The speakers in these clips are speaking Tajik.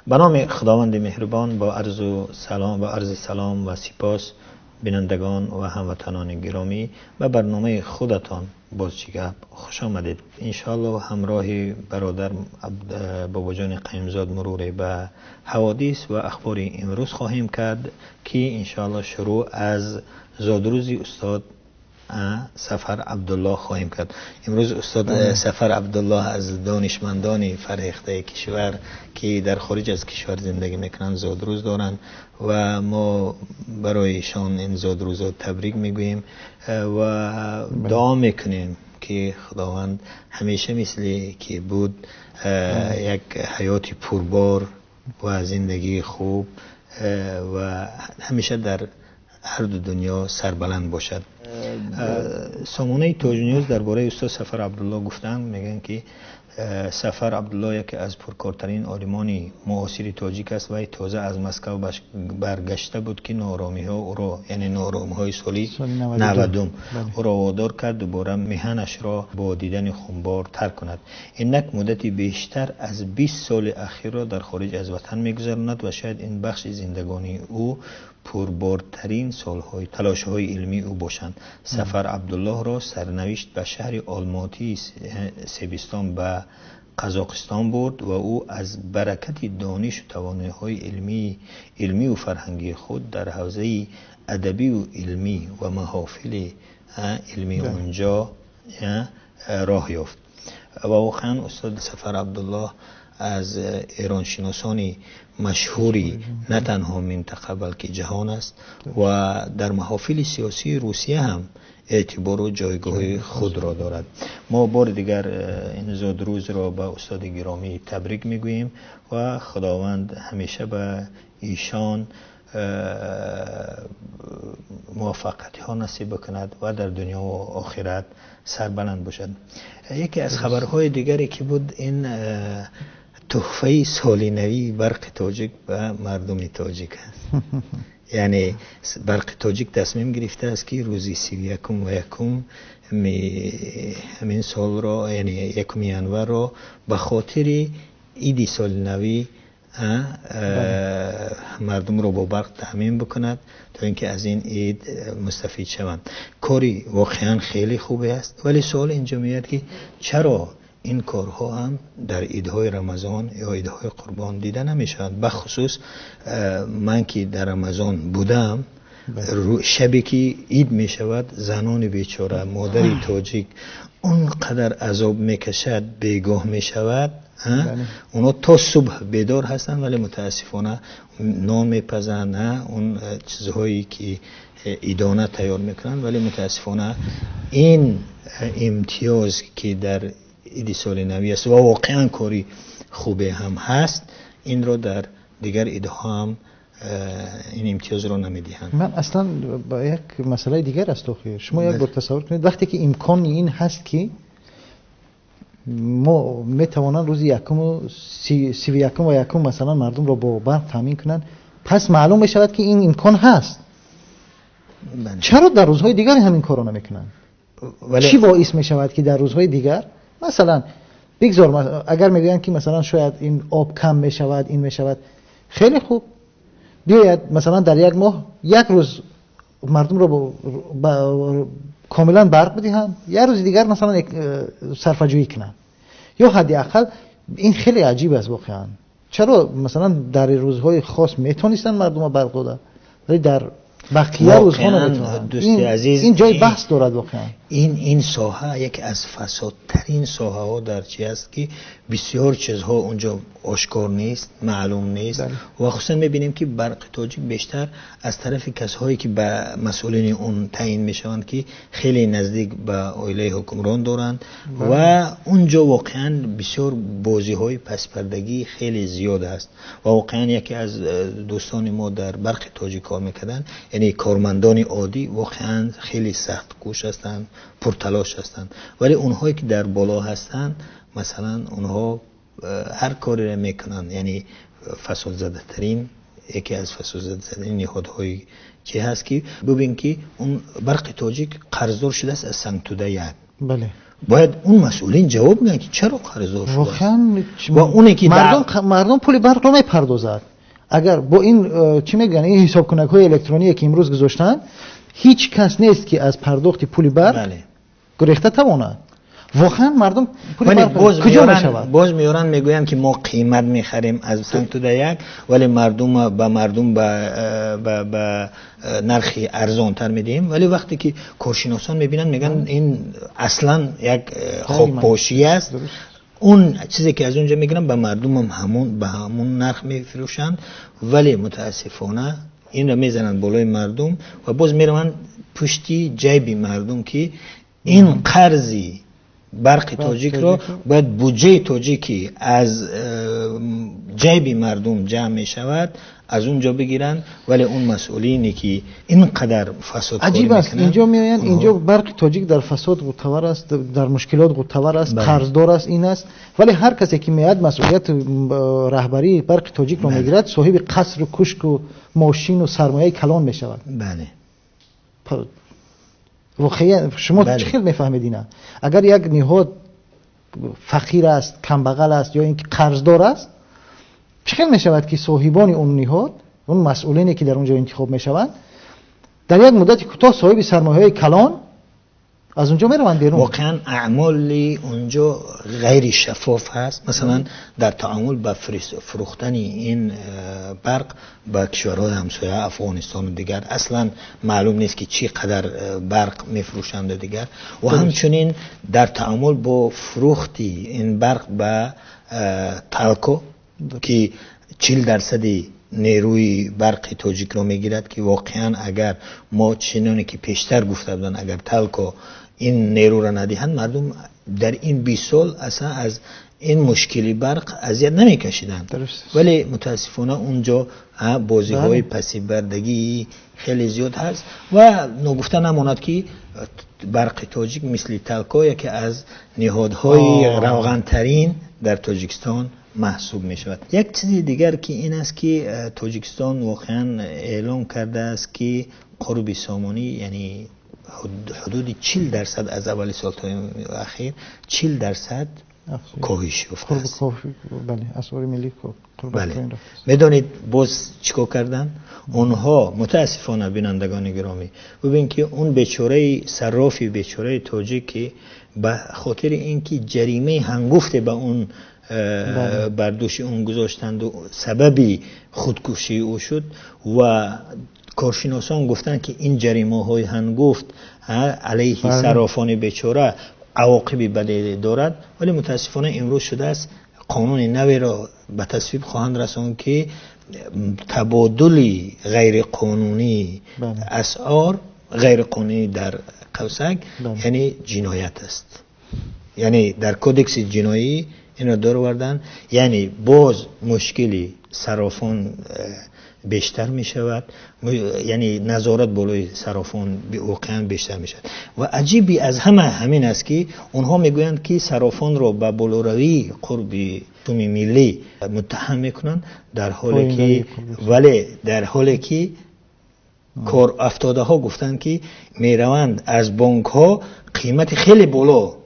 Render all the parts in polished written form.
Ба номи Худованди меҳрубон, бо арзу салом, бо арзи салом ва сипос, бинандагон ва ҳамватанони гиромӣ, ба барномаи худатон «Боз чӣ гап» хуш омадед. Иншоаллоҳ, ҳамроҳи бародар Бобоҷони Қаюмзод муруре ба ҳаводис ва ахбори имрӯз хоҳем кард, ки иншоаллоҳ шурӯъ аз зодрӯзи устод Сафар Абдуллоҳ хоҳем кард. Имрӯз устод Сафар Абдуллоҳ аз донишмандони фарҳехтаи кишвар, ки дар хориҷ аз кишвар зиндагӣ мекунанд, зодрӯз доранд ва мо барои эшон ин зодрӯзро табрик мегӯем ва дуо мекунем, ки Худованд ҳамеша мисли ки буд як ҳаёти пурбор ва зиндагии хуб ва ҳамеша дар ҳар ду дунё сарбаланд бошад. Сомонаи Тоҷ Ньюз дар бораи устод Сафар Абдуллоҳ гуфтанд, мегӯянд, ки Сафар Абдуллоҳ яке аз пуркортарин олимони муосири тоҷик аст ва тоза аз Москав баргашта буд, ки нооромиҳо ӯро, яъне нооромиҳои соли 90-ум ӯро водор кард дубора меҳанашро бо дидани хунбор тарк кунад. Инак муддати бештар аз 20 соли ахирро дар хориҷ аз ватан мегузаронад ва шояд ин бахши зиндагонии ӯ пурбортарин солҳои талошҳои илмии ӯ бошанд. Сафар Абдуллоҳро сарнавишт ба шаҳри Олмотии Себистон ба Қазоқистон бурд ва ӯ аз баракати донишу тавоноиҳои илмию фарҳангии худ дар ҳавзаи адабию илмӣ ва маҳофили илмии онҷо роҳ ёфт. Ва воқеан устод Сафар Абдуллоҳ аз эроншиносони машҳури на танҳо минтақа, балки ҷаҳон аст ва дар маҳофили сиёсии Русия ҳам эътибору ҷойгоҳи худро дорад. Мо бори дигар ин зодрӯзро ба устоди гиромӣ табрик мегӯем ва Худованд ҳамеша ба эшон муваффақиятҳо насиб бикунад ва дар дунё ва охират сарбаланд бошад. Яке аз хабарҳои дигаре ки буд, ин туҳфаи соли навии Барқи Тоҷик ба мардуми тоҷик аст. Яъне Барқи Тоҷик тасмим гирифтааст, ки рӯзи 31 ва 1 ҳамин солро, яъне 1 январро, ба хотири иди соли навӣ мардумро бо барқ таъмин бикунад, то ин ки аз ин ид мустафид шаванд. Кори воқеан хеле хубе аст, вале суол инҷо меояд, ки чаро ин корҳо ҳам дар идҳои Рамазон ё идҳои Қурбон дида намешавад? Бахусус ман, ки дар Рамазон будам, шабе ки ид мешавад, занони бечора, модари тоҷик он қадар азоб мекашад, бегоҳ мешавад, онҳо то субҳ бедор ҳастанд, вале мутаассифона нон мепазанд, он чизҳое ки идона тайёр мекунанд, вале мутаассифона ин имтиёз, ки дар иди соли навӣ аст ва воқеан кори хубе ҳам ҳаст, инро дар дигар идҳо ҳам ин имтиёзро намедиҳанд. Ман аслан ба як масъалаи дигар аст. Охир шумо як бор тасаввур кунед, вақте ки имкони ин ҳаст, ки мо метавонанд рӯзи якуму 31-ум ва 1-ум масалан мардумро бо барқ таъмин кунанд, пас маълум мешавад, ки ин имкон ҳаст. Чаро дар рӯзҳои дигар ҳамин корро намекунанд? Чӣ боис мешавад, ки дар рӯзҳои дигар, масалан, бигзор, агар мегӯянд, ки масалан шояд ин об кам мешавад, ин мешавад, хеле хуб, биёяд, масалан, дар як моҳ як рӯз мардумро комилан барқ бидиҳанд, як рӯзи дигар масалан сарфаҷӯӣ кунанд ё ҳадди ақал. Ин хеле аҷиб аст воқеан. Чаро масалан дар рӯзҳои хос метавонистанд мардумро барқ дода, вале дар бақия рӯзҳо наметавонанд? Дӯсти азиз, ин ҷои баҳс дорад воқеан. Ин соҳа яке аз фасодтарин соҳаҳо дар чи аст, ки бисёр чизҳо онҷо ошкор нест, маълум нест. Ва хусусан мебинем, ки Барқи Тоҷик бештар аз тарафи касҳое, ки ба масъулини он таъин мешаванд, ки хеле наздик ба оилаи ҳукмрон доранд, ва онҷо воқеан бисёр бозиҳои паспардагӣ хеле зиёд аст. Ва воқеан яке аз дӯстони мо дар Барқи Тоҷик кор мекарданд, яъне кормандони оддӣ воқеан хеле сахткӯш ҳастанд, пурталош ҳастанд, вале онҳое ки дар боло ҳастанд, масалан, онҳо ҳар кореро мекунанд. Яъне фасодзадатарин, яке аз фасодзадатарин ниҳодҳои чи ҳаст, ки бубин, ки он Барқи Тоҷик қарздор шудааст аз Сангтуда 1. Бояд он масъулин ҷавоб диҳанд, ки чаро қарздор шудааст. Ва оне ки мардум пули барқро мепардозад. Агар бо ин чӣ мегӯянд, ин ҳисобкунакҳои электроние ки имрӯз гузоштанд, ҳеҷ кас нест ки аз пардохти пули барқ гурехта тавонад. Воқеан мардум пули барқ куҷо мешавад? Боз меоранд, мегӯянд ки мо қимат мехарем аз 1 то 1, вале мардум ба мардум ба нархи арзонтар медиҳем. Вале вақте ки коршиносон мебинанд, мегӯянд, ин аслан як хокпошӣ аст. Он чизе ки аз он ҷо мегиранд, ба мардумам ҳамон ба ҳамон нарх мефурӯшанд. Вале мутаассифона инро мезананд болои мардум ва боз мераванд пушти ҷайби мардум, ки ин қарзи барқи тоҷикро бояд буҷаи тоҷикӣ аз ҷайби мардум ҷамъ мешавад, аз он ҷо бигиранд. Вале он масъулине ки ин қадар фасодкорӣ Аҷиб аст, инҷо меоянд, инҷо барқи тоҷик дар фасод ғӯтавар аст, дар мушкилот ғӯтавар аст, қарздор аст, ин аст, вале ҳар касе ки меояд, масъулияти раҳбарии барқи тоҷикро мегирад, соҳиби қасру кушку мошину сармояи калон мешавад. Воқеан, шумо чӣ хел мефаҳмед ина? Агар як ниҳод фақир аст, камбағал аст ё ин ки қарздор аст, чӣ хел мешавад, ки соҳибони он ниҳод, он масъулине ки дар он ҷо интихоб мешаванд, дар як муддати кӯтоҳ соҳиби сармояҳои калон аз он ҷо мераванд берун? Воқеан, аъмоли онҷо ғайри шаффоф ҳаст. Масалан, дар таомул ба фурӯхтани ин барқ ба кишварҳои ҳамсоя, Афғонистону дигар, аслан маълум нест, ки чӣ қадар барқ мефурӯшанду дигар. Ва ҳамчунин дар таомул бо фурӯхти ин барқ ба Талко, ки 40 дарсади нерӯи барқи тоҷикро мегирад, ки воқеан агар мо, чуноне ки пештар гуфта буданд, агар Талко ин нерӯро надиҳанд, мардум дар ин 20 сол аслан аз ин мушкили барқ азият намекашиданд. Вале мутаассифона унҷо бозиҳои пасипардагии хеле зиёд ҳаст. Ва ногуфта намонад, ки барқи тоҷик мисли Талко яке аз ниҳодҳои равғантарин дар Тоҷикистон маҳсуб мешавад. Як чизи дигар ки ин аст, ки Тоҷикистон воқеан эълон кардааст, ки қурби сомонӣ, яъне ҳудуди 40 дарсад, аз аввали сол то ахир 40 дарсад коҳиш ёфтааст. Медонед, боз чӣ кор карданд онҳо? Мутаассифона, бинандагони гиромӣ, бубин, ки он бечораи саррофи бечораи тоҷик, ки ба хотири ин ки ҷаримаи ҳангуфте ба он бар дӯши он гузоштанду сабаби худкушии ӯ шуд, ва коршиносон гуфтанд, ки ин ҷаримаҳои ҳангуфт алайҳи саррофони бечора авоқиби баде дорад, вале мутаассифона имрӯз шудааст, қонуни наверо ба тасвиб хоҳанд расонд, ки табодули ғайриқонунии асъор, ғайриқонунӣ дар қавсак, яъне ҷиноят аст, яъне дар кодекси ҷиноӣ инро дароварданд. Яъне боз мушкили саррофон бештар мешавад, яъне назорат болои саррофон воқеан бештар мешавад. Ва аҷиби аз ҳама ҳамин аст, ки онҳо мегӯянд, ки саррофонро ба болоравии қурби суми миллӣ муттаҳам мекунанд, дар ҳоле ки, вале дар ҳоле ки корафтодаҳо гуфтанд, ки мераванд аз бонкҳо қимати хеле боло,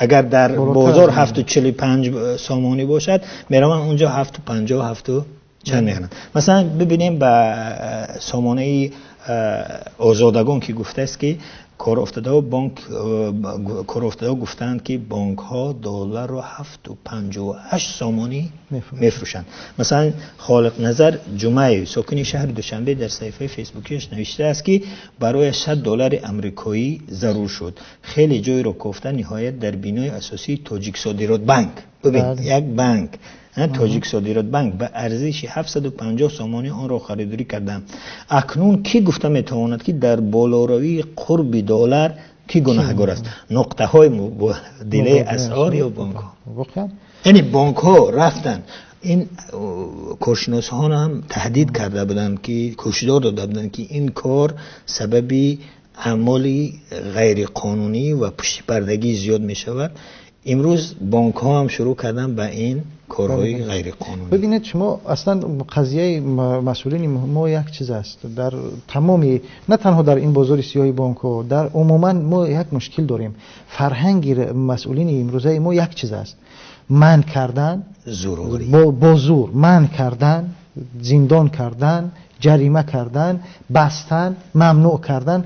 агар дар бозор 7,45 сомонӣ бошад, мераванд онҷо 7,50, ҳафту чанд мехаранд. Масалан, бибинем ба сомонаи Озодагон, ки гуфтааст, ки корофтадаҳо бонк, корофтадаҳо гуфтаанд, ки бонкҳо долларро 7,58 сомонӣ мефурӯшанд. Масалан, Холиқназар Ҷумаев, сокини шаҳри Душанбе, дар саҳифаи фейсбукиаш навиштааст, ки барояш 100 доллари амрикоӣ зарур шуд. Хеле ҷойро кофта, ниҳоят дар бинои асосии Тоҷиксодиротбанк, бибин, як банк, Тоҷиксодиротбанк, ба арзиши 750 сомонӣ онро харидорӣ кардам. Акнун кӣ гуфта метавонад, ки дар болоравии қурби доллар кӣ гунаҳгор аст? Нуқтаҳои мубодилаи асъор ё бонкҳо? Яъне бонкҳо рафтанд, ин коршиносҳон ҳам таҳдид карда буданд, ки ҳушдор дода буданд, ки ин кор сабаби аъмоли ғайриқонунӣ ва пуштипардагӣ зиёд мешавад. Имрӯз бонкҳо ҳам шурӯъ карданд ба ин корҳои ғайриқонунӣ. Бибинед, шумо аслан қазияи масъулини мо як чиз аст. Дар тамоми, на танҳо дар ин бозори сиёҳи бонкҳо, дар умуман мо як мушкил дорем. Фарҳанги масъулини имрӯзаи мо як чиз аст. Манъ кардан, зӯроварӣ, бо зӯр манъ кардан, зиндон кардан, ҷарима кардан, бастан, мамнӯъ кардан.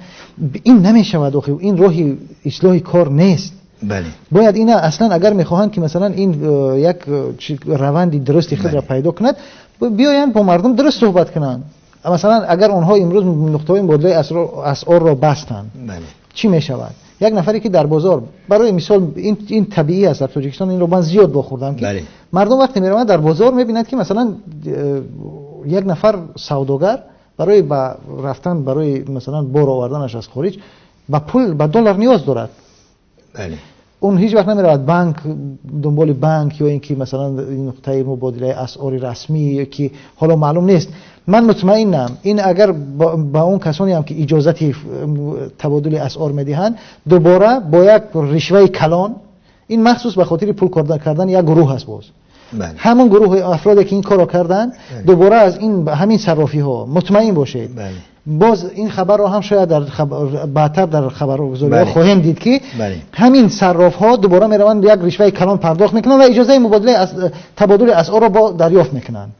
Ин намешавад охир. Ин роҳи ислоҳи кор нест. Бале. Бояд ина аслан агар мехоҳанд ки масалан ин як раванди дурусти худро пайдо кунад, биёянд бо мардум дуруст суҳбат кунанд. Масалан агар онҳо имрӯз нуқтаҳои мубодилаи асъорро бастанд, чӣ мешавад? Як нафаре ки дар бозор, барои мисол, ин табиӣ аст дар Тоҷикистон, инро ман зиёд вохӯрдам, ки мардум вақте мераванд дар бозор мебинанд ки масалан як нафар савдогар барои ба рафтан, барои масалан бор оварданаш аз хориҷ ба пул, ба доллар ниёз дорад. Он ҳеҷ вақт намеравад банк, дунболи банк ё ин ки масалан нуқтаи мубодилаи асъори расмӣ, ки ҳоло маълум нест. Ман мутмаинам, ин агар ба он касоне ҳам ки иҷозати табодули асъор медиҳанд, дубора бо як ришваи калон, ин махсус ба хотири пул кардан як гурӯҳ аст боз. Ҳамон гурӯҳи афроде ки ин корро карданд, дубора аз ин ҳамин саррофиҳо, мутмаин бошед. Боз ин хабарро ҳам шояд дар баъдтар дар хабаргузориҳо хоҳем дид, ки ҳамин саррофҳо дубора мераванд як ришваи калон пардохт мекунанд ва иҷозаи мубодилаи табодули асъорро бо дарёфт мекунанд.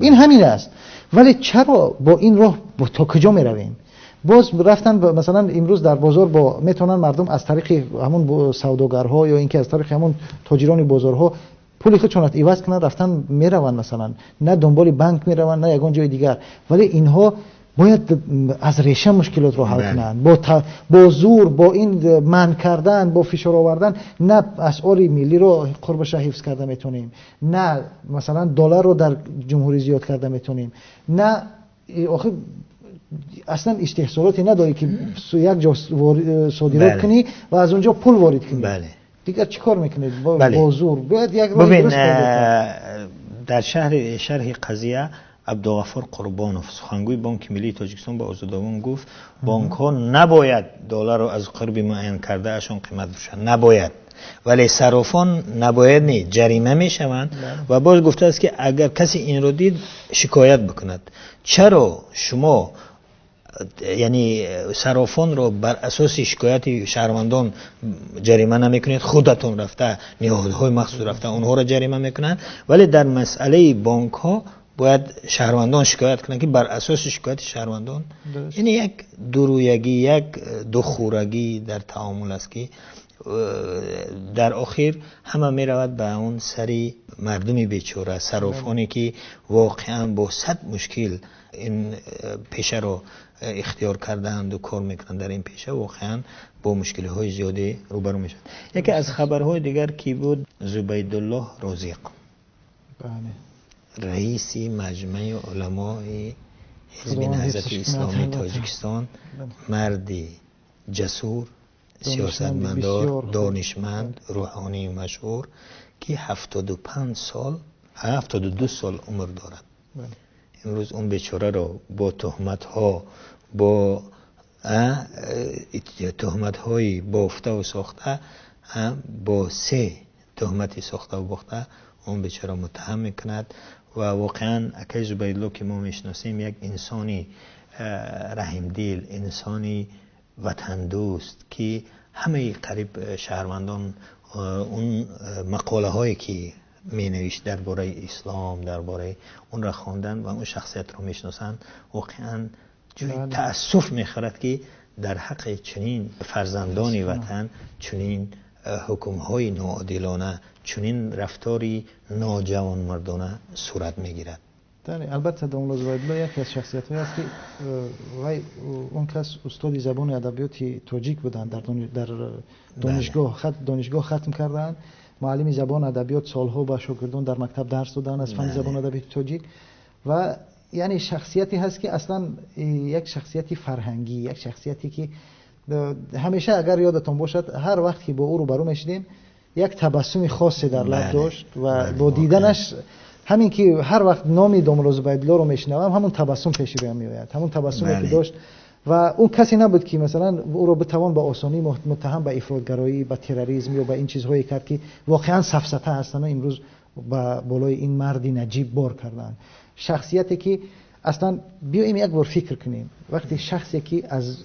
Ин ҳамин аст. Вале чаро бо ин роҳ то куҷо меравем? Боз рафтан, масалан имрӯз дар бозор бо метавонанд мардум аз тариқи ҳамон савдогарҳо ё инки аз тариқи ҳамон тоҷирони бозорҳо пули худшонро иваз кунанд, рафтан мераванд, масалан на дунболи банк мераванд, на ягон ҷои дигар. Вале инҳо бояд аз реша мушкилотро ҳал кунанд. Бо зӯр, бо ин манъ кардан, бо фишор овардан на асъори миллиро қурбаша ҳифз карда метавонем, на масалан долларро дар ҷумҳурӣ зиёд карда метавонем, на охир аслан истеҳсолоте надорӣ ки як ҷо содирот кунӣ ва аз он ҷо пул ворид кунӣ. Дигар чӣ кор мекунед? Бо зӯр бояд як роҳи дуруст пайдо кард. Дар шарҳи қазия Абдуғаффор Қурбонов, сухангӯи Бонки Миллии Тоҷикистон, ба Озодовон гуфт, бонкҳо набояд долларро аз қурби муайян кардаашон қимат фурӯшанд. Набояд. Вале саррофон набояд не, ҷарима мешаванд. Ва боз гуфтааст ки агар касе инро дид, шикоят бикунад. Чаро шумо яъне саррофонро бар асоси шикояти шаҳрвандон ҷарима намекунед, худатон рафта, ниҳодҳои махсус рафта онҳоро ҷарима мекунанд, вале дар масъалаи бонкҳо бояд шаҳрвандон шикоят кунанд, ки бар асоси шикояти шаҳрвандон, яъне як дурӯягӣ, як духӯрагӣ дар таомул аст, ки дар охир ҳама меравад ба он сари мардуми бечора, саррофоне ки воқеан бо сад мушкил ин пешаро ихтиёр кардаанд ва кор мекунанд дар ин пеша, воқеан бо мушкилиҳои зиёде рӯбарӯ мешаванд. Яке аз хабарҳои дигар ки буд, Зубайдуллоҳ Розиқ, раиси маҷмаи уламои ҳизби Наҳзати Исломии Тоҷикистон, марди ҷасур, сиёсатмадор, донишманд, рӯҳонии машҳур, ки 75 сол, 72 сол умр дорад. Имрӯз он бечораро бо туҳматҳо, бо туҳматҳои бофтаву сохта, бо се туҳмати сохтаву бофта он бечора муттаҳам мекунад. Ва воқеан акаи Зубайдулло, ки мо мешиносем, як инсони раҳимдил, инсони ватандӯст, ки ҳамаи қариб шаҳрвандон он мақолаҳое ки менавишт дар бораи ислом, дар бораи онро хондан ва он шахсиятро мешиносанд, воқеан ҷои таассуф мехӯрад, ки дар ҳаққи чунин фарзандони ватан чунин ҳукмҳои ноодилона, чунин рафтори ноҷавонмардона сурат мегирад. Албатта, домла Зубайдулло яке аз шахсиятҳое аст, ки вай он кас устоди забони адабиёти тоҷик буданд, дар донишгоҳ хатм кардаанд, муаллими забон адабиёт, солҳо ба шогирдон дар мактаб дарс доданд аз фанни забон адабиёти тоҷик. Ва яъне шахсияте ҳаст, ки аслан як шахсияти фарҳангӣ, як шахсияте ки ҳамеша, агар ёдатон бошад, ҳар вақт ки бо ӯ рӯбарӯ мешудем, як табассуми хосе дар лаб дошт ва бо диданаш ҳамин ки ҳар вақт номи домла Зубайдуллоро мешунавам, ҳамон табассум пеши рӯям меояд, ҳамон табассуме ки дошт. Ва ӯ касе набуд, ки масалан ӯро битавон ба осонӣ муттаҳам ба ифротгароӣ, ба терроризм ё ба ин чизҳое кард, ки воқеан сафсата ҳастанд ва имрӯз ба болои ин марди наҷиб бор карданд. Шахсияте ки аслан биёем як бор фикр кунем, вақте шахсе ки аз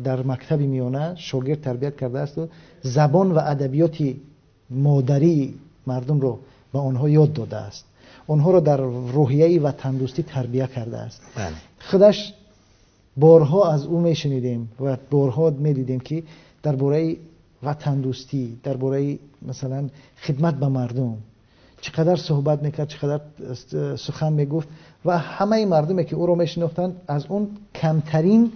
дар мактаби миёна шогирд тарбият кардааст ва забон ва адабиёти модарии мардумро ба онҳо ёд додааст, онҳоро дар рӯҳияи ватандӯстӣ тарбия кардааст, худаш борҳо аз ӯ мешунидем ва борҳо медидем, ки дар бораи ватандӯстӣ, дар бораи масалан хидмат ба мардум чӣ қадар суҳбат мекард, чӣ қадар сухан мегуфт ва ҳамаи мардуме ки ӯро мешинохтанд, аз он камтарин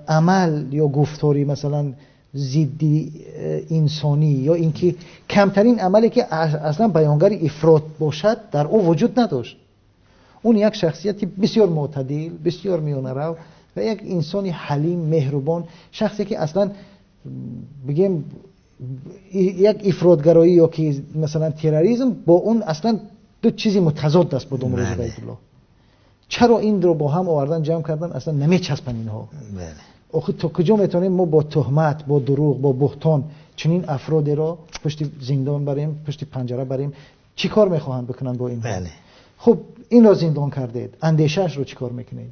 амал ё гуфторӣ масалан зидди инсонӣ ё инки камтарин амале ки аслан баёнгари ифрот бошад, дар ӯ вуҷуд надошт. Он як шахсияти бисёр мӯътадил, бисёр миёнарав ва як инсони ҳалим, меҳрубон, шахсе ки аслан бигем як ифротгароӣ ё ки масалан терроризм бо он аслан ду чизи мутазод аст бо домулло Зубайдулло. Чаро инро бо ҳам овардан, ҷамъ кардан, аслан намечаспанд инҳо. Охир то куҷо метавонем мо бо туҳмат, бо дурӯғ, бо буҳтон чунин афродеро пушти зиндон барем, пушти панҷара барем? Чӣ кор мехоҳанд бикунанд бо инҳо? Хуб, инро зиндон кардед, андешаашро чӣ кор мекунед?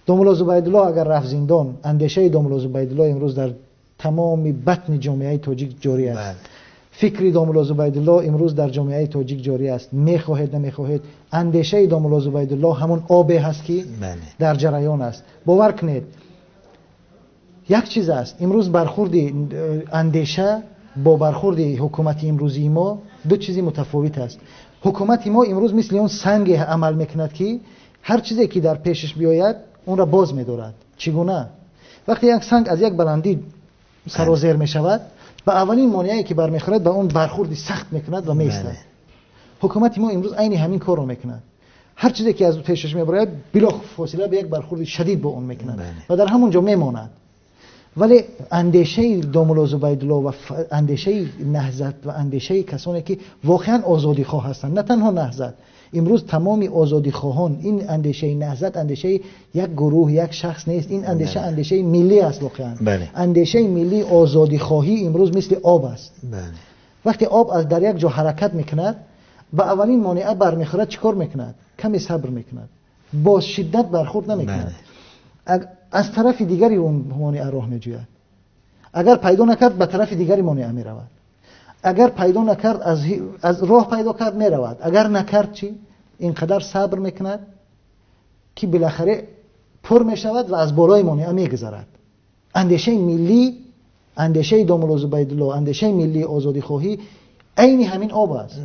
Домулло Зубайдулло агар рафт зиндон, андешаи домулло Зубайдулло имрӯз дар тамоми батни ҷомеаи тоҷик ҷорӣ аст. Фикри домулло Зубайдулло имрӯз дар ҷомеаи тоҷик ҷорӣ аст. Мехоҳед, намехоҳед, андешаи домулло Зубайдулло ҳамон обе ҳаст, ки дар ҷараён аст. Бовар кунед, як чиз аст, имрӯз бархурди андеша бо бархурди ҳукумати имрӯзии мо ду чизи мутафовит аст. Ҳукумати мо имрӯз мисли он санге амал мекунад, ки ҳар чизе ки дар пешаш биёяд, онро боз медорад. Чӣ гуна? Вақте як санг аз як баландӣ сарозер мешавад, ба аввалин монеае ки бармехӯрад, ба он бархурди сахт мекунад ва меистад. Ҳукумати мо имрӯз айни ҳамин корро мекунад. Ҳар чизе ки аз пешаш мебарояд, билофосила ба як бархурди шадид бо он мекунад ва дар ҳамон ҷо мемонад. Вале андешаи домулло Зубайдулло ва андешаи наҳзат ва андешаи касоне ки воқеан озодихоҳ ҳастанд, на танҳо наҳзат, имрӯз тамоми озодихоҳон, ин андешаи наҳзат андешаи як гурӯҳ, як шахс нест, ин андеша андешаи миллӣ аст воқеан. Андешаи миллии озодихоҳӣ имрӯз мисли об аст. Вақте об аз дар як ҷо ҳаракат мекунад, ба аввалин монеа бармехӯрад, чӣ кор мекунад? Каме сабр мекунад, бо шиддат бархӯрд намекунад, аз тарафи дигари он монеа роҳ меҷӯяд. Агар пайдо накард, ба тарафи дигари монеа меравад. Агар пайдо накард, аз роҳ пайдо кард, меравад. Агар накард чӣ? Инқадар сабр мекунад, ки билохира пур мешавад ва аз болои монеа мегузарад. Андешаи миллӣ, андешаи домулло Зубайдулло, андешаи миллии озодихоҳӣ айни ҳамин об аст.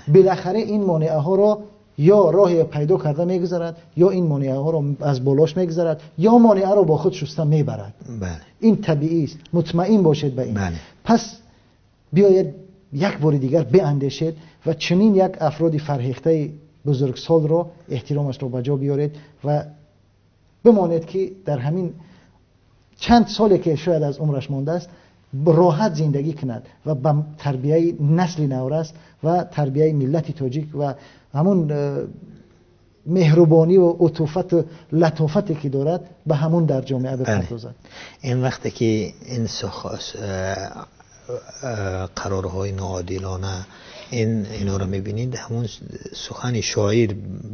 Билохира ин монеаҳоро ё роҳе пайдо карда мегузарад, ё ин монеаҳоро аз болош мегузарад, ё монеаро бо худ шуста мебарад. Ин табиӣ аст, мутмаин бошед ба ин. Пас биёед як бори дигар биандешед ва чунин як афроди фарҳехтаи бузургсолро эҳтиромашро ба ҷо биёред ва бимонед, ки дар ҳамин чанд соле ки шояд аз умраш мондааст, роҳат зиндагӣ кунад ва ба тарбияи насли наврас ва тарбияи миллати тоҷик ва ҳамон меҳрубонӣ ва утуфат ва латофате ки дорад, ба ҳамон дар ҷомеа бипардозад. Ин вақте ки ин қарорҳои ноодилона инҳоро мебинед, ҳамон сухани шоир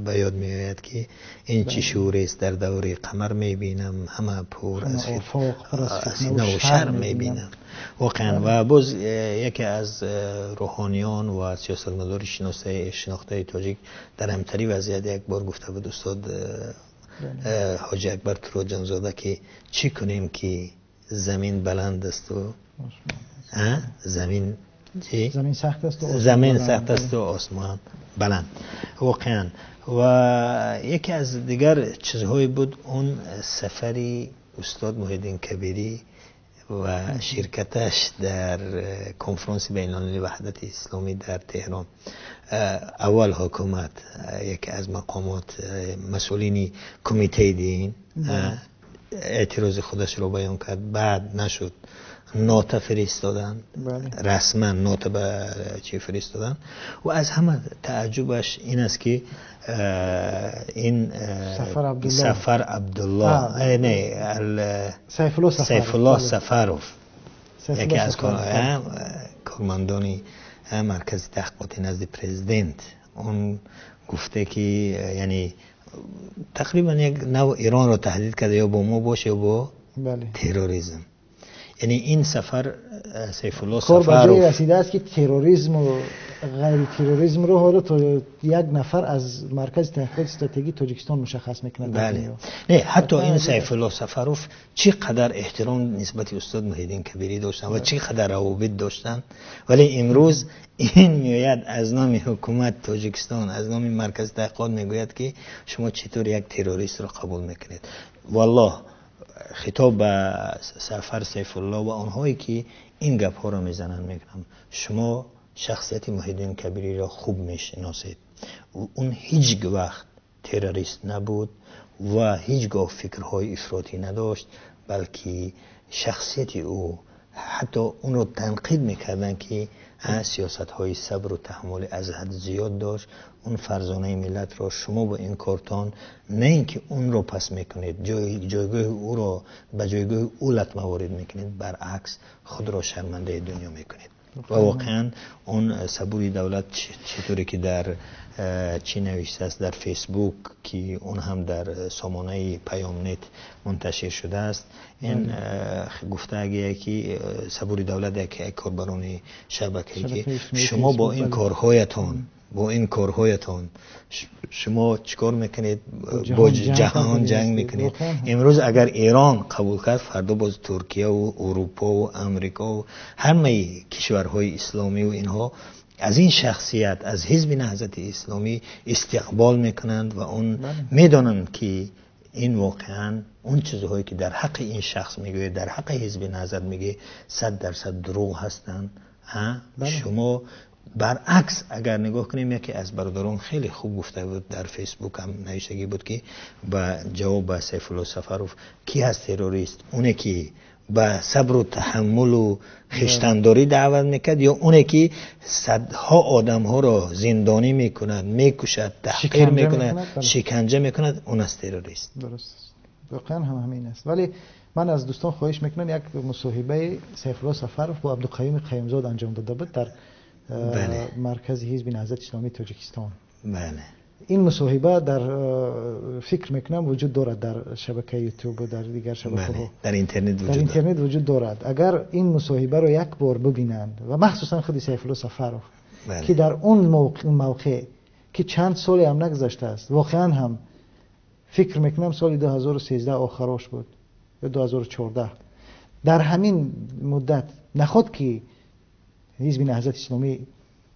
ба ёд меояд, ки ин чӣ шӯрест дар даври қамар мебинам, ҳама пур аз фитна ва шар мебинам. Воқеан. Ва боз яке аз рӯҳониён ва сиёсатмадори шинохтаи тоҷик дар ҳамтари вазъият як бор гуфта буд, устод Ҳоҷи Акбар Туроҷонзода, ки чӣ кунем ки замин баланд аст ва замин чӣ? Замин сахт аст ва замин сахт аст ва осмон баланд. Воқеан. Ва яке аз дигар чизҳое буд он сафари устод Муҳиддин Кабирӣ ва ширкаташ дар конфронси байналмилалии ваҳдати исломӣ дар Теҳрон. Аввал ҳукумат, яке аз мақомот, масъулини кумитаи дин эътирози худашро баён кард, баъд нашуд. нота фиристоданд, расман нота ба чӣ фиристоданд. Ва аз ҳама тааҷҷубаш ин аст, ки ин Сафар Абдулло, не, Сайфулло Сафаров, яке аз кормандони маркази таҳқиқоти назди президент, он гуфта, ки яъне тақрибан як нав Иронро таҳдид карда: ё бо мо бош, ё бо терроризм. Яъне ин Сафар Сайфулло Сафаров кор ба ҷое расидааст, ки терроризму ғайри терроризмро ҳоло то як нафар аз маркази таҳқиқоти стратегии Тоҷикистон мушаххас мекунад. Бале, не, ҳатто ин Сайфулло Сафаров чӣ қадар эҳтиром нисбати устод Муҳиддин Кабирӣ доштанд ва чӣ қадар равобит доштанд, вале имрӯз ин меояд, аз номи ҳукумат Тоҷикистон, аз номи маркази таҳқиқот мегӯяд, ки шумо чӣ тавр як террористро қабул мекунед. Валлоҳ, хитоб ба Сафар Сайфулло ва онҳое ки ин гапҳоро мезананд мекунам: шумо шахсияти Муҳиддин Кабириро хуб мешиносед. Он ҳеҷ вақт террорист набуд ва ҳеҷ гоҳ фикрҳои ифротӣ надошт, балки шахсияти ӯ, ҳатто онро танқид мекарданд, ки сиёсатҳои сабру таҳаммули аз ҳад зиёд дошт. Он фарзонаи миллатро шумо бо ин кортон на ин ки онро пас мекунед, ҷойгоҳи ӯро, ба ҷойгоҳи ӯ латма ворид мекунед, баръакс худро шармандаи дунё мекунед. Ва воқеан он Сабури Давлат чӣ тавре ки дар чӣ навиштааст дар Фейсбук, ки он ҳам дар сомонаи Паёмнет мунташир шудааст, ин гуфтагие ки Сабури Давлат, яке корбарони шабакае, ки шумо бо ин корҳоятон, бо ин корҳоятон шумо чӣ кор мекунед? Бо ҷаҳон ҷанг мекунед. Имрӯз агар Эрон қабул кард, фардо боз Туркия ва Урупо ва Амрико ва ҳамаи кишварҳои исломӣ ва инҳо аз ин шахсият, аз Ҳизби Наҳзати Исломӣ истиқбол мекунанд ва он медонанд, ки ин воқеан он чизҳое ки дар ҳаққи ин шахс мегӯяд, дар ҳаққи Ҳизби Наҳзат мегӯяд, 100% дурӯғ ҳастанд. Шумо баръакс агар нигоҳ кунем, яке аз бародарон хеле хуб гуфта буд, дар Фейсбук ҳам навиштагӣ буд, ки ба ҷавоб ба Сайфулло Сафаров: кӣ ҳаст террорист, оне ки ба сабру таҳаммулу хештандорӣ даъват мекард, ё оне ки садҳо одамҳоро зиндонӣ мекунад, мекушад, таҳқир мекунад, шиканҷа мекунад, он аст террорист? Дуруст аст, воқеан ҳам ҳамин аст. Вале ман аз дӯстон хоҳиш мекунам, як мусоҳибаи Сайфулло Сафаров бо Абдуқаюми Қаюмзод анҷом дода буд дар маркази Ҳизби Наҳзати Исломии Тоҷикистон. Ин мусоҳиба дар, фикр мекунам, вуҷуд дорад дар шабакаи Ютуб ва дар дигар шабакаҳо. Дар интернет. Дар интернет вуҷуд дорад. Агар ин мусоҳибаро як бор бибинанд ва махсусан худи Сайфулло Сафаров, ки дар он мавқеъ, ки чанд соле ҳам нагузаштааст, воқеан ҳам фикр мекунам соли 2013 охарош буд ё 2014, дар ҳамин муддат наход ки Ҳизби Наҳзати Исломӣ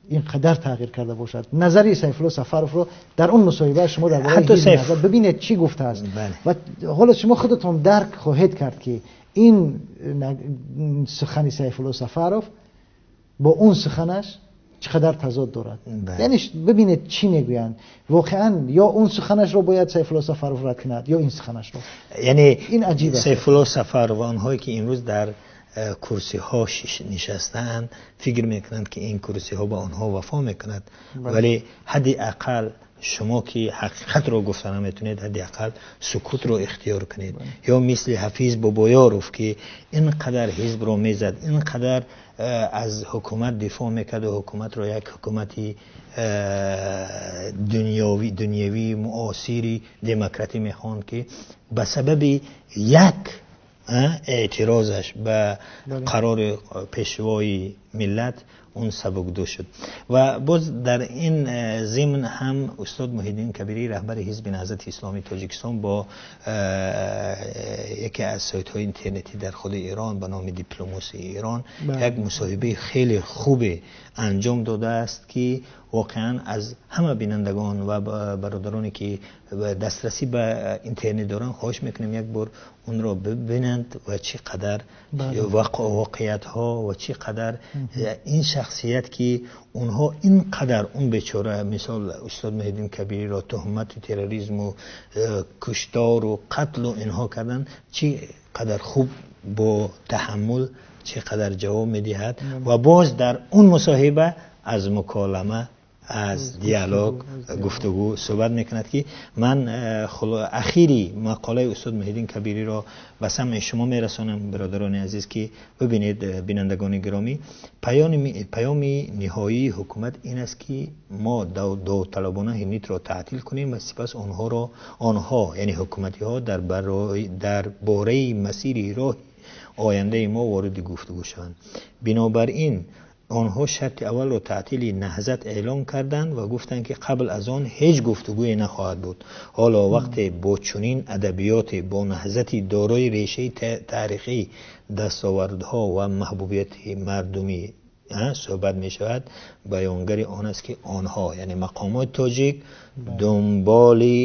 ин қадар тағйир карда бошад. Назари Сайфулло Сафаровро дар он мусоҳиба шумо дар бораи Ҳизби Наҳзат бибинед, чӣ гуфтааст, ва ҳоло шумо худатон дарк хоҳед кард, ки ин сухани Сайфулло Сафаров бо он суханаш чӣ қадар тазод дорад. Яъне бибинед, чӣ мегӯянд воқеан: ё он суханашро бояд Сайфулло Сафаров рад кунад, ё ин суханашро. Яъне ин аҷиб аст. Сайфулло Сафаров ва онҳое ки имрӯз дар курсиҳо нишастаанд, фикр мекунанд, ки ин курсиҳо ба онҳо вафо мекунад, вале ҳадди ақал шумо ки ҳақиқатро гуфта наметавонед, ҳадди ақал сукутро ихтиёр кунед. Ё мисли Ҳафиз Бобоёров, ки ин қадар ҳизбро мезад, ин қадар аз ҳукумат дифоъ мекард ва ҳукуматро як ҳукумати дунявӣ, муосири демократӣ мехонд, ки ба сабаби як эътирозаш ба қарори пешвои миллат он сабукдӯш шуд. Ва боз дар ин зимн ҳам устод Муҳиддин Кабирӣ, раҳбари Ҳизби Наҳзати Исломии Тоҷикистон, бо яке аз сайтҳои интернетӣ дар худи Эрон ба номи Дипломосии Эрон як мусоҳибаи хеле хубе анҷом додааст, ки воқеан аз ҳама бинандагон ва бародароне ки дастрасӣ ба интернет доранд хоҳиш мекунем, як бор онро бибинанд ва чӣ қадар воқеиятҳо ва чӣ қадар ин шахсият, ки онҳо ин қадар он бечора, мисол устод Муҳиддин Кабириро туҳмати терроризму куштору қатлу инҳо карданд, чӣ қадар хуб. бо таҳаммул чӣ қадар ҷавоб медиҳад ва боз дар он мусоҳиба аз муколама, аз диалог, гуфтугӯ суҳбат мекунад, ки ман ахири мақолаи устод Муҳиддин Кабириро ба самъи шумо мерасонам, бародарони азиз, ки бибинед, бинандагони гиромӣ, паёми ниҳоии ҳукумат ин аст, ки мо довталабона ҳимнитро таътил кунем ва сипас онҳо, яъне ҳукуматиҳо, дар бораи масири роҳи ояндаи мо вориди гуфтугӯ шаванд. Бинобар ин онҳо шарти аввалро таътили наҳзат эълон карданд ва гуфтанд, ки қабл аз он ҳеҷ гуфтугӯе нахоҳад буд. Ҳоло вақте бо чунин адабиёте, бо наҳзати дорои решаи таърихӣ, дастовардҳо ва маҳбубияти мардумӣ суҳбат мешавад, баёнгари он аст, ки онҳо, яъне мақомоти тоҷик, дунболи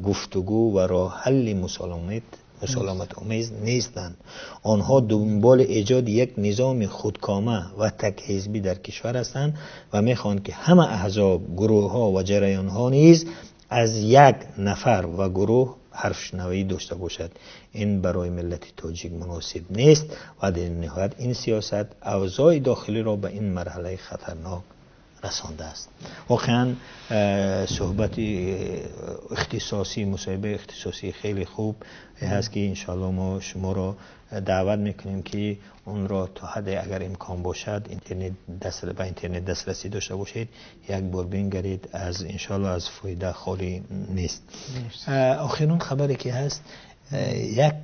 гуфтугӯ ва роҳҳалли мусолиматомез нестанд. Онҳо дунболи эҷоди як низоми худкома ва такҳизбӣ дар кишвар ҳастанд ва мехоҳанд, ки ҳама аҳзоб, гурӯҳҳо ва ҷараёнҳо низ аз як нафар ва гурӯҳ ҳарфшунавӣ дошта бошад. Ин барои миллати тоҷик муносиб нест ва дар ниҳоят ин сиёсат авзои дохилиро ба ин марҳалаи хатарнок расондааст. Воқеан суҳбати ихтисосӣ, мусоҳибаи ихтисосӣ хеле хуб ҳаст, ки иншоаллоҳ мо шуморо даъват мекунем, ки онро то ҳадде агар имкон бошад ба интернет дастрасӣ дошта бошед, як бор бингаред, аз иншоаллоҳ аз фоида холӣ нест. Охирон хабаре ки ҳаст, як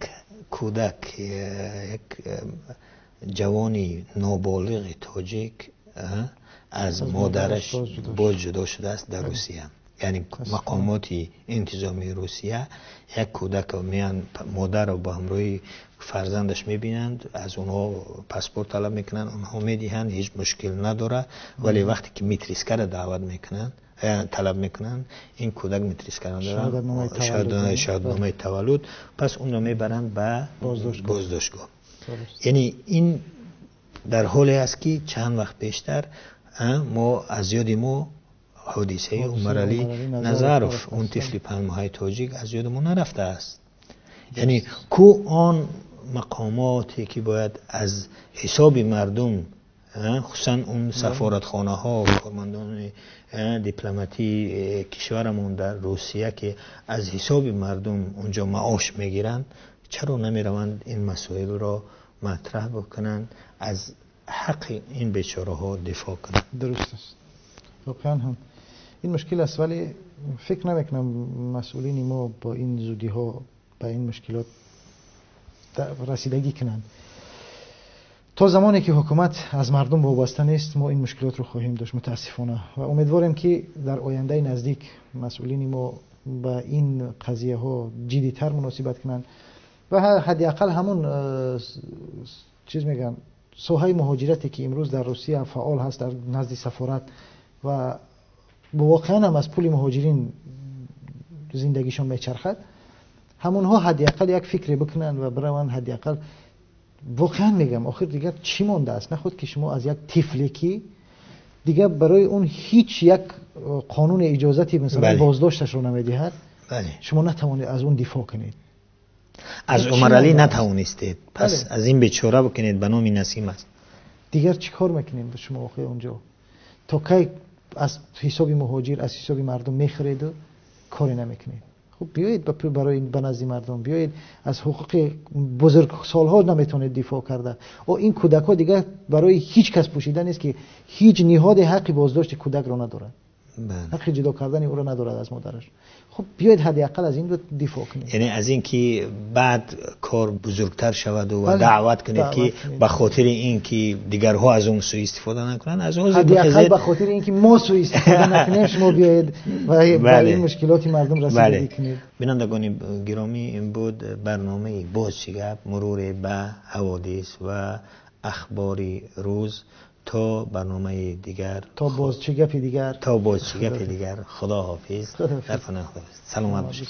кӯдак, як ҷавони ноболиғи тоҷик аз модараш боз ҷудо шудааст дар Русия. Яъне мақомоти интизомии Русия як кӯдакро меянд, модарро бо ҳамроҳи фарзандаш мебинанд, аз онҳо паспорт талаб мекунанд, онҳо медиҳанд, ҳеҷ мушкил надорад, вале вақте ки митрискаро даъват мекунанд, талаб мекунанд, ин кӯдак митрискаро надорад, шаҳодатномаи таваллуд, пас онро мебаранд ба боздоштгоҳ. Яъне ин дар ҳоле аст, ки чанд вақт пештар мо аз ёди мо ҳодисаи Умаралӣ Назаров, он тифли панҷмоҳаи тоҷик, аз ёди мо нарафтааст. Яъне ку он мақомоте, ки бояд аз ҳисоби мардум, хусусан он сафоратхонаҳо, кормандони дипломатии кишварамон дар Русия, ки аз ҳисоби мардум онҷо маош мегиранд, чаро намераванд ин масоилро матраҳ бикунанд, аз ҳаққи ин бечораҳо дифоъ кунанд? Дуруст аст. Воқеан ҳам ин мушкил аст, вале фикр намекунам масъулини мо бо ин зудиҳо ба ин мушкилот расидагӣ кунанд. То замоне ки ҳукумат аз мардум вобаста нест, мо ин мушкилотро хоҳем дошт, мутаассифона, ва умедворем, ки дар ояндаи наздик масъулини мо ба ин қазияҳо ҷиддитар муносибат кунанд ва ҳадди ақал ҳамун чиз мегӯянд, соҳаи муҳоҷирате, ки имрӯз дар Русия фаъол ҳаст дар назди сафорат ва воқеан ҳам аз пули муҳоҷирин зиндагишон мечархад, ҳамонҳо ҳадди ақал як фикре бикунанд ва бираванд. Ҳадди ақал, воқеан мегӯям, охир дигар чӣ мондааст? Наход ки шумо аз як тифле, ки дигар барои он ҳеҷ як қонуни иҷозати, масалан, боздошташро намедиҳад, шумо натавонед аз он дифоъ кунед. Аз Умаралӣ натавонистед, пас аз ин бечора бикунед, ба номи Насим аст. Дигар чӣ кор мекунем ба шумо охир онҷо? То кай аз ҳисоби муҳоҷир, аз ҳисоби мардум мехӯреду коре намекунед? Хуб, биёед барои ба назди мардум биёед. Аз ҳуқуқи бузургсолҳо наметавонед дифоъ карда. О, ин кӯдакҳо дигар барои ҳеҷ кас пӯшида нест, ки ҳеҷ ниҳоде ҳаққи боздошти кӯдакро надорад, ҳаққи ҷудо кардани ӯро надорад аз модараш. Хуб, биёед, ҳадди ақал аз ин дифоъ кунед. Яъне аз ин ки баъд кор бузургтар шаваду ва даъват кунед, ки ба хотири ин ки дигарҳо аз он суистифода накунанд, аз ҳадди ақал ба хотири ин ки мо суистифода накунем, шумо биёед ва ба ин мушкилоти мардум расидагӣ кунед. Бинандагони гиромӣ, ин буд барномаи «Боз чӣ гап», муруре ба ҳаводис ва ахбори рӯз. То барномаи дигар, то боз чӣ гапи дигар, то боз чӣ гапи дигар, худо ҳофиз, дар паноҳи Худо, саломат бошед.